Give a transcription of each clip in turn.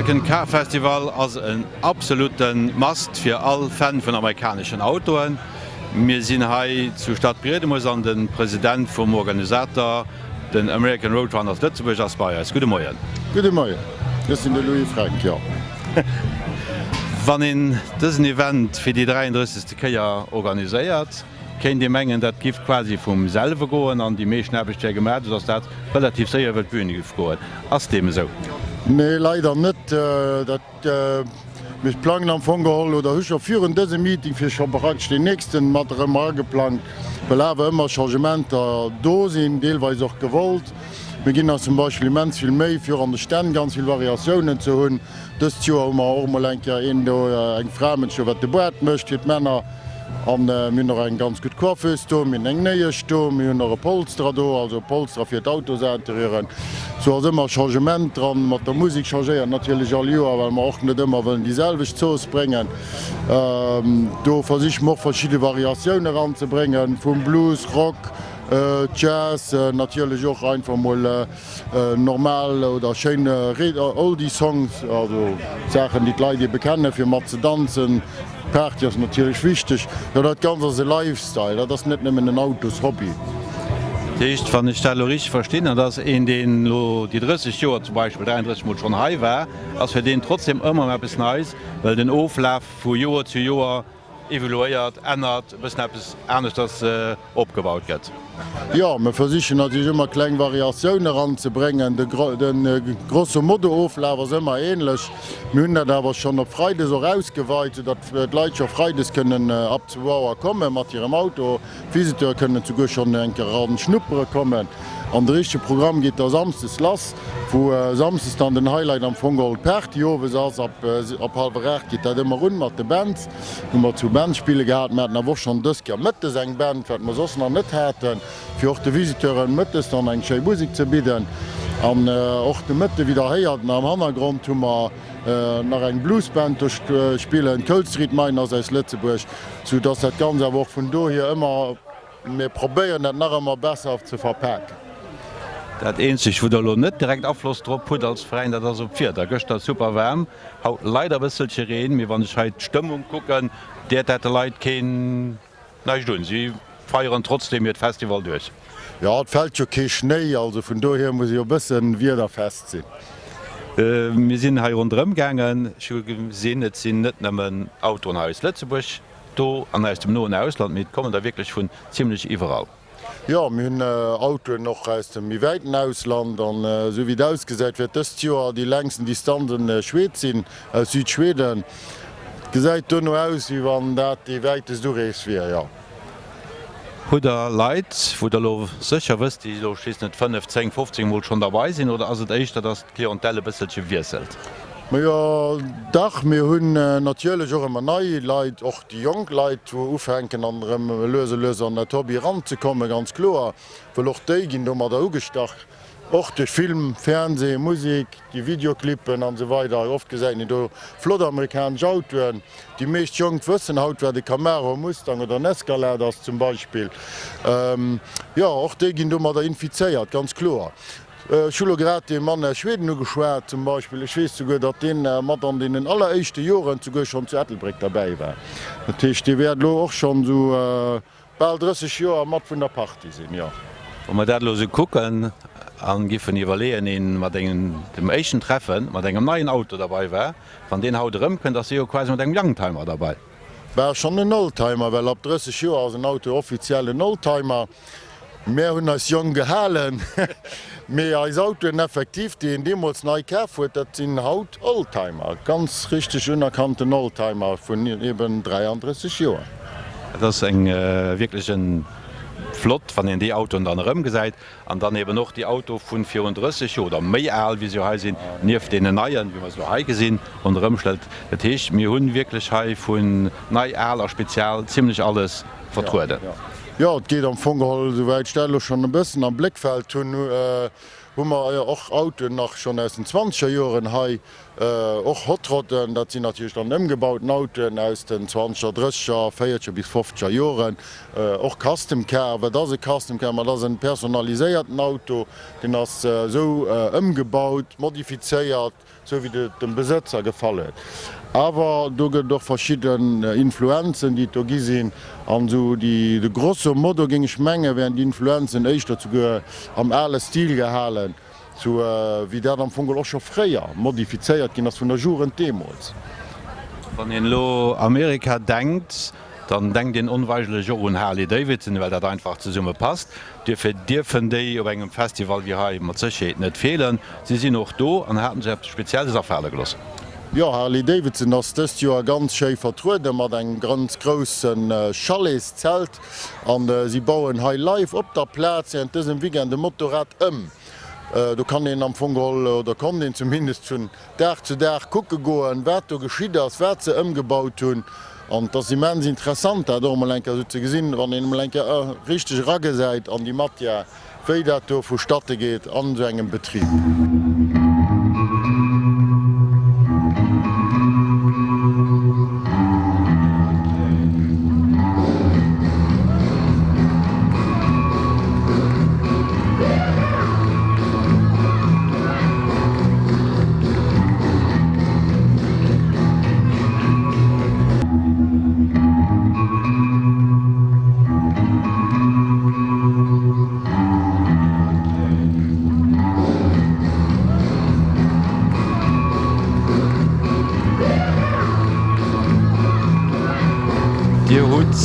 American Car Festival ass en absolute Must fir all Fan vun amerikaneschen Autoen. Mir sinn hei zu Stadbriedemes an de President vum Organisator, den American Road Runners Lëtzebuerg, ass bei eis. Gudde Moien. Gudde Moien, ech sinn de Louis Frank, jo. Wann een dësen Event fir déi 33. Kéier organiséiert, kéint ee mengen, dat giff quasi vum selwe goen an déi meeschten Aarbecht wär gemaach, esou datt dat relativ séier iwwer d'Bühn giff goen. Ass deem esou? Nee, leider net. Dat Mir plangen am Fong geholl, oder hu scho virun dësem Meeting fir scho praktesch deen nächsten mat erëm erageplangt, well awer ëmmer Changementer do sinn, deelweis och gewollt. Mir ginn eis zum Beispill immens vill Méi, fir och an de Stänn ganz vill Variatiounen ze hunn. Dëst Joer hu mer och emol eng Kéier een do, eng Fra mënsch do, wat de Boart mécht fir d'Männer. An mir hunn och eng ganz gutt Coiffeuse do, mir hunn eng Néiesch do, mir hunn och e Polsterer do, also e Polsterer fir d'Autosinterieuren. Sou ass ëmmer Changement dran. Mat der Musek changéiert natierlech all Joer, well mer och net ëmmer wëllen déi selwecht Zooss bréngen. Do versiche mer och verschidde Variatioune ranzebréngen, vum Blues, Rock, Jazz, natierlech och einfach mol Normal oder schéin Oldie Songs, also Saachen déi d'Leit ebe kennen fir mat ze danzen. D'Party ass natierlech wichteg. Jo dat Ganzt ass e Lifestyle, dat ass net nëmmen en Autoshobby. Dat heescht, wann ech dat elo richteg verstinn, an dat ass een deen elo déi 30 Joer zum Beispill, 33 mol schonn hei war, ass fir deen trotzdem ëmmer erëm eppes Neies, well den Oflaf vu Joer zu Joer evoluéiert, ännert, e bëssen eppes aneschters opgebaut gëtt. Jo, mir versichen natierlech ëmmer kleng Variatioune eranzebréngen. De grosso modo Oflaf ass ëmmer änlech. Mir hunn dat awer schonn op Freides och ausgeweit, soudatt d'Leit scho Freides kënnen ab zwou Auer komme mat hirem Auto. D'Visiteure kënnen souguer schonn eng Kéier eran schnuppere kommen. An de richtege Programm geet da Samsdes lass, wou Samsdes dann den Highlight am Fong geholl d'Party owes ass. Ab hallwer 8 geet dat ëmmer un mat de Bands. Hu mer zwou Bands spille gehat. Mer haten awer och schonn dës Kéier mëttes eng Band, wat mer soss nach net haten, fir och de Visiteuren mëttes dann eng schéi Musek ze bidden. An och de Mëtte, wéi der héiert am Hannergrond, hu mer nach eng Bluesband do spillen, d'Cold Street Miners aus Lëtzebuerg, sou dass dat Ganzt awer och vun dohier ëmmer, mir probéieren dat nach ëmmer besser ze verpaken. Dat eenzegt wou der elo net direkt Afloss drop hutt als Veräin, dat ass op d'Wieder. Gëschter super waarm, haut leider e bësselche Reen, mee wann ech hei d'Stëmmung kucken, deet dat de Leit keen näischt un. Si feieren trotzdeem hiert Festival duerch. Jo, et fält jo kee Schnéi, also vun dohier muss ee jo e bëssen wiederfest sinn. Mir sinn hei ronderëm gaangen, ech hu gesinn, et sinn net nëmmen Autoen hei aus Lëtzebuerg do an aus dem noen Ausland, mee et kommen der wierklech vun zimlech iwwerall. Jo, mir hunn Autoen och aus dem méi wäiten Ausland. An esou wéi et ausgesäit, wäert dëst Joer déi längsten Distanz en Schwed sinn, aus Südschweden. Et gesäit dono aus, wéi wann dat déi wäitest Urees wier, jo. Hutt Der Leit, wou Der elo sécher wësst, déi elo, ech weess net, 5, 10, 15 Mol schonn derbei sinn, oder ass et éischter, dass d'Clientèle e bësselche wiesselt? Majo dach, mir hunn natierlech och ëmmer nei Leit, och déi jonk Leit wou ufänken an erëm lues a lues an dat Hobby eranzekommen, ganz kloer, well och déi ginn domadder ugestach, och duerch Film, Fernseh, Musek, déi Videoclippen an esou weider. Oft gesäit een do flott amerikanesch Autoen. Déi meescht Jonk wëssen haut wat e Camaro, e Mustang oder en Escalade ass zum Beispill. Jo, och déi ginn domadder infizéiert, ganz kloer. Ech hu lo grad dee Mann aus Schweden ugeschwat zum Beispill. Ech weess souguer, datt deen mat an deenen alleréischte Joren souguer schonn zu Ettelbréck derbäi war. Dat heescht, dee wäert elo och schonn esou bal 30 Joer mat vun der Partie sinn, jo. Wa mer dat elo esou kucken a giffen iwwerleeën, een mat engem, dem éischten Treffen mat engem neien Auto derbei war, wann deen haut erëmkënnt, ass dee jo quasi mat engem Youngtimer derbei. War schonn en Oldtimer, well ab 30 Joer ass en Auto offiziell en Oldtimer. Mär hunn eis jonk gehalen, mee eis Autoen effektiv, déi een deemools nei kaf huet, dat sinn haut Oldtimer, ganz richteg unerkannten Oldtimer vun eben 33 Joer. Dat ass eng wierklech en flott, wann een déi Autoen dann erëmgesäit an dann eben och déi Auto vu virun 30 Joer oder méi al, wéi se jo hei sinn, nieft deenen neien, wéi mer se elo hei gesinn, ronderëmstellt. Dat heescht, mir hu wierklech hei vun nei, al a spezial zimlech alles vertrueden. Jo, et geet am Fong geholl, esouwäit ech dat elo schonn e bëssen am Bléckfeld hunn, hu mer och Autoen nach schonn aus den zwanzeger Joren hei. Och Hot Rodden, dat sinn natierlech dann ëmgebauten Autoen aus den zwanzeger, drësseger, véierzeger bis fofzeger Joren. Och Custom Car, wat ass e Custom Car? Ma dat ass e personaliséierten Auto, deen ass esou ëmgebaut, modifizéiert, sou wéi et dem Besëtzer gefall huet. Awer do gëtt et och verschidden Influenzen, déi et do gi sinn. An esou déi, de grosso modo géing ech mengen, wären déi Influenzen éischter souguer am ale Stil gehalen, sou wéi dat am Fong geholl och scho fréier modifizéiert ginn ass vun der Jugend deemools. Wann een elo Amerika denkt, dann denkt een onweigerlech och un Harley Davidson, well dat einfach zesumme passt. Duerfir dierfen déi op engem Festival wéi hei mat Sécherheet net feelen. Si sinn och do an haten sech eppes Spezielles afale gelooss. Jo, Harley Davidson ass dëst Joer ganz schéi vertruede mat engem ganz grousse Chaletszelt an si bauen hei live op der Plaz während dësem Weekend e Motorrad ëm. Do kann een am Fong geholl, oder konnt een zumindest vun Dag zu Dag kucke goen, wat do geschitt ass, wat se ëmgebaut hunn. An et ass immens interessant, dat och emol eng Kéier esou ze gesinn, wann een emol eng Kéier richteg eragesäit an déi Matière, wéi dat do vu statte geet an esou engem Betrib. Dir hutt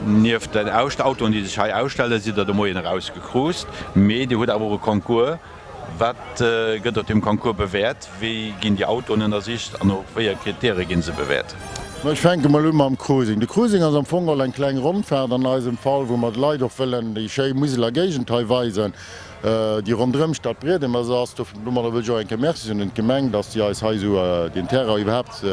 nieft den Autoen, déi sech hei ausstellen, sidd der de Moien erausgecruised, mee Dir hutt awer och e Concours. Wat gëtt op deem Concours bewäert? Wéi ginn déi Autoen ënnersicht an op wéi e Kritäre ginn se bewäert? Ech fänke mol u mam Cruising. De Cruising ass am Fong geholl eng kleng Rondfaart an eisem Fall, wou mer de Leit och wëllen déi schéi Museler Géigend hei weisen, déi ronderëm Stadbriedemes ass. Domadder wëll ech och eng Kéier Merci soen un d'Gemeng, dass déi eis hei esou deen Terrain iwwerhaapt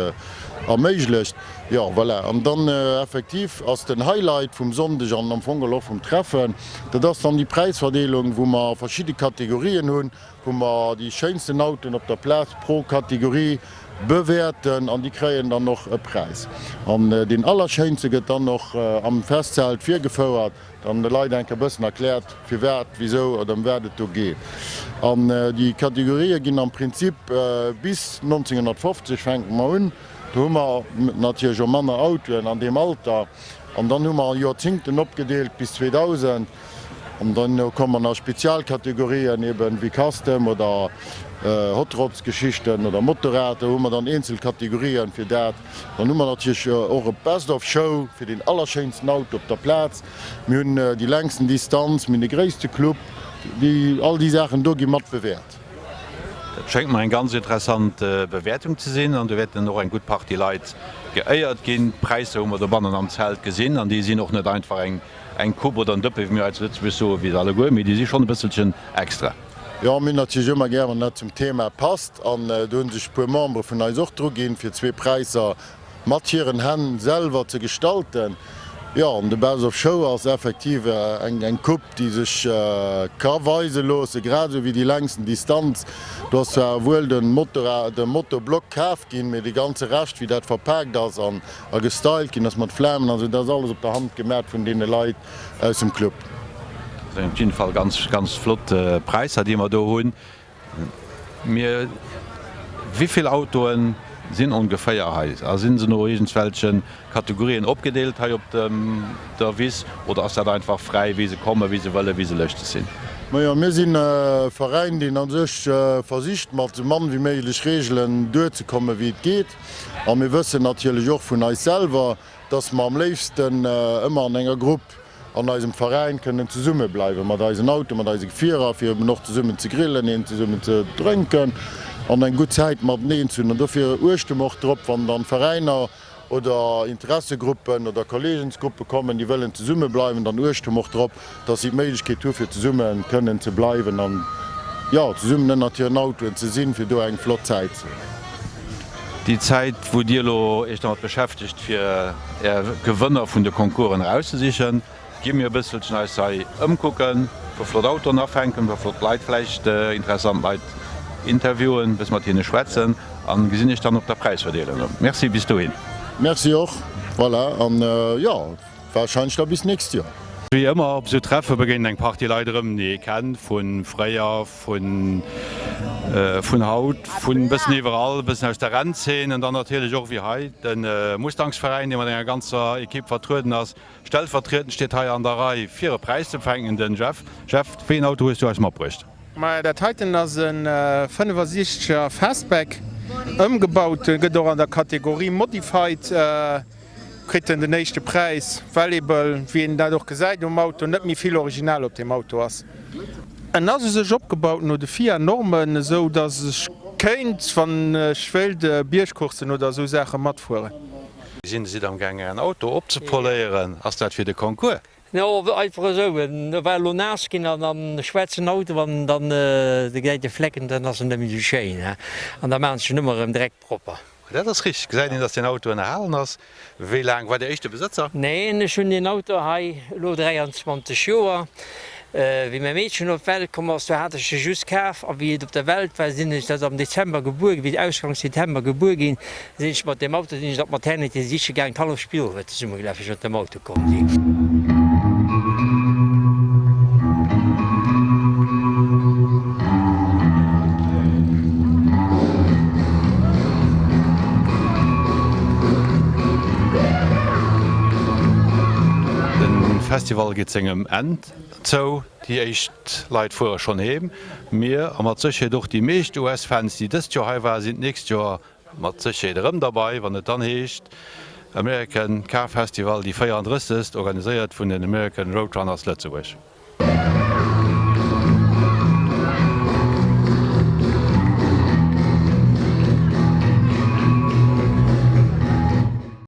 erméiglecht. Jo, voilà. An dann effektiv ass den Highlight vum Sonndeg an am Fong geholl och vum Treffen, dat ass dann déi Präisverdeelung, wou mer verschidde Kategorien hunn, wou mer déi schéinsten Autoen op der Plaz pro Kategorie bewäerten an déi kréien dann och e Präis. An deen allerschéinste gëtt dann och am Festzelt virgefouert. Dann de Leit enk e bëssen erkläert, firwat, wisou oder ëm wat et do geet. An déi Kategorië ginn am Prinzip bis 1950 fänke mer un. Do hu mer natierlech och manner Autoen an deem Alter. An dann hu mer a Joerzingten opgedeelt bis 2000. An dann komme mer nach Spezialkategorien, eben wéi Custom oder Hot-Rods-Geschichten oder Motorrad. Do hu mer dann eenzel Kategorien fir dat. Dann hu mer natierlech och e Best of Show fir deen allerschéinsten Auto op der Plaz. Mir hunn déi längsten Distanz, mir hunn de gréisste Club. Déi, all déi Saachen do gi mat bewäert. Dat schéngt mer eng ganz interessant Bewäertung ze sinn an do wäerten och eng gutt Partie Leit geéiert ginn. D'Präisser hu mer dobannen am Zelt gesinn an déi sinn och net einfach eng eng Coupe oder en Dëppe wéi mir hei zu Lëtzebuerg soen, wéi se alleguer, mee déi si schonn e bësselchen extra. Jo, mir hunn natierlech ëmmer gär, wann dat zum Thema passt, an do hu sech e puer Membere vun eis och dru ginn, fir zwee Präisser mat hiren Hänn selwer ze gestalten. Jo, an de Best of Show ass effektiv eng Coupe, déi sech ka weise loosse, grad esou wéi déi längsten Distanz. Do ass zwar wuel de Motorrad, de Motoblock kaf ginn, mee de ganze Rescht, wéi dat verpaakt ass an a gestylt ginn ass mat Flamen an esou, dat ass alles op der Hand gemat vun deene Leit aus dem Club. Dat sinn op jidden Fall ganz, ganz flott Präisser, déi mer do hunn. Mir, wéivill Autoen sinn ongeféier hei? A sinn se no iergendswelche Kategorien opgedeelt hei op der Wiss oder ass dat einfach fräi, wéi se kommen, wéi se wëllen, wéi se lëschteg sinn? Majo, mir sinn e Veräin, deen a sech versicht, mat esou mann wéi méiglech Reegelen duerzekommen, wéi et geet. A mir wëssen natierlech och vun eis selwer, dass mer am léifsten ëmmer an enger Grupp an eisem Veräin kënnen zesumme bleiwen, mat eisen Autoen, mat eise Gefierer, fir eben och zesummen ze grillen, een zesummen ze drénken an eng gutt Zäit mateneen ze hunn. An dofir uechte mer och drop, wann dann Veräiner oder Interessegruppen oder Kollegensgruppe kommen, déi wëllen zesumme bleiwen, dann uechte mer och drop, dass si d'Méiglechkeet hu fir zesumme kënnen ze bleiwen an, jo, zesummen ënnert hiren Autoen ze sinn, fir do eng flott Zäit ze hunn. Déi Zäit, wou Dir elo Iech domat beschäftegt, fir Är Gewënner vun de Concoursen erauszesichen, gi mir e bësselchen eis hei ëmkucken, e puer flott Autoen afänken, e puer flott Leit vläicht, interessant Leit. Interviewen, e bësse mat hinne schwätzen an gesinn iech dann op der Präisverdeelung. Merci, bis dohin. Merci och, voilà, an jo, wahrscheinlech da bis nächst Joer. Wéi ëmmer op esou Treffe begéint eng Partie Leit erëm, déi ee kennt vu fréier, vun vun haut, vun e bëssen iwwerall, e bëssen aus der Rennzeen an dann natierlech och wéi hei de Mustangsveräin, dee mat enger ganzer Ekipp vertrueden ass. Stellvertriedend steet hei an der Rei fir e Präis ze empfänken, den Jeff. Jeff, wéi een Auto hues du eis matbruecht? Maja, dat heiten ass e 65 er Fastback, ëmgebaut, gëtt och an der Kategorie Modified kritt en den éischte Präis, well ebe wéi een dat och gesäit um Auto net méi vill Original op deem Auto ass. En ass u sech opgebaut no de FIA Normen, esou datt ech kéint, wann ech wéilt, Biergcoursen oder esou Saache matfueren. Sinn Sidd am gaang ären Auto opzepoléieren? Ass dat fir de Concours? Jo, einfach esou. En war elo naass ginn an am schwaarzen Auto, wann dann de gesäit de Flecken, dann ass en net méi esou schéin, he. An da maachen ech en ëmmer erëm direkt propper. Dat ass richteg. Gesäit een, dass deen Auto ënnerhalen ass. Wéi laang war Dir éischte Besëtzer? Neen, ech hunn deen Auto hei elo 23 Joer. Wéi mäi Meedchen op d'Welt komm ass, do hat ech e just kaf a wéi et op der Welt war, sinn ech, dat ass am Dezember gebuer ginn, Ausgangs Dezember gebuer ginn, sinn ech mat deem Auto sinn ech an d'Maternité siche gaangen, d'hallef Spidol huet zesummegelaf, wéi ech mat dem Auto komm sinn. De Festival geet sengem Enn Zou, déi éischt Leit fuere schonn heem. Mir, a mat Sécherheet och déi meescht US-Fans, déi dëst Joer hei waren, sinn d'nächst Joer mat Sécherheet erëm derbei, wann et dann heescht American Car Festival, déi 34. organiséiert vun den American Road Runners Lëtzebuerg.